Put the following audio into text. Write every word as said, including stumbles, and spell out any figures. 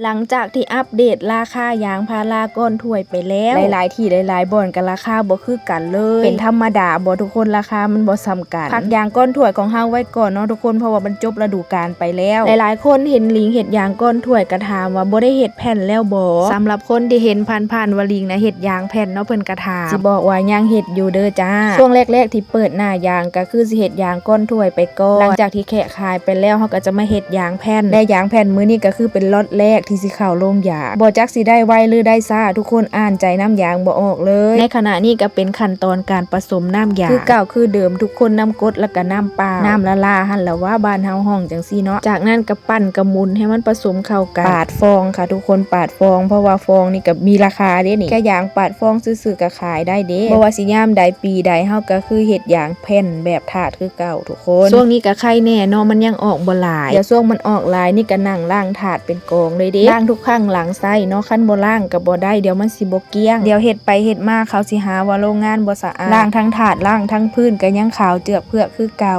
หลังจากที่อัปเดตราคายางพาราก้อนถ้วยไปแล้ว หลายๆที่หลายๆบ่อนก็ราคาบ่คือกันเลย เป็นธรรมดาบ่ทุกคน ราคามันบ่ส่ำกัน พักยางก้อนถ้วยของเฮาไว้ก่อนเนาะทุกคน เพราะว่ามันจบฤดูกาลไปแล้ว หลายๆคนเห็นหลิงเฮ็ดยางก้อนถ้วยก็ถามว่าบ่ได้เฮ็ดแผ่นแล้วบ่ สำหรับคนที่เห็นผ่านๆว่าหลิงนะเฮ็ดยางแผ่นเนาะ เพิ่นก็ถาม สิบอกว่ายังเฮ็ดอยู่เด้อจ้า ช่วงแรกๆที่เปิดหน้ายางก็คือสิเฮ็ดยางก้อนถ้วยไปก่อน หลังจากที่แคะขายไปแล้วเฮาก็จะมาเฮ็ดยางแผ่น และยางแผ่นมื้อนี้ก็คือเป็นล็อตแรกที่สิเข้าโรงยาง บ่จักสิได้ไวหรือได้ช้า ทุกคนอ่านใจน้ำยางบ่ออกเลย ในขณะนี้ก็เป็นขั้นตอนการผสมน้ำยาง คือเก่าคือเดิม ทุกคนน้ำกรดแล้วก็น้ำเปล่า น้ำละลาหั่นล่ะว่าบ้านเฮาฮ้องจังซี่เนาะ จากนั้นก็ปั่นก็หมุนให้มันผสมเข้ากัน ปาดฟองค่ะทุกคน ปาดฟอง เพราะว่าฟองนี่ก็มีราคาเด้นี่ แค่ยางปาดฟองซื่อๆก็ขายได้เด้ บ่ว่าสิยามใดปีใด เฮาก็คือเฮ็ดยางแผ่นแบบถาดคือเก่าทุกคน ช่วงนี้ก็ไคแน่เนาะ มันยังออกบ่หลาย เดี๋ยวช่วงมันออกหลายนี่ก็นั่งล้างถาดเป็นกองเลยเด้ ล้างทุกครั้งหลังใช้เนาะ คันบ่ล้างก็บ่ได้ เดี๋ยวมันสิบ่เกลี้ยง เดี๋ยวเฮ็ดไปเฮ็ดมาเขาสิหาว่าโรงงานบ่สะอาด ล้างทั้งถาด ล้างทั้งพื้นก็ยังขาวเจือกเผือกคือเก่า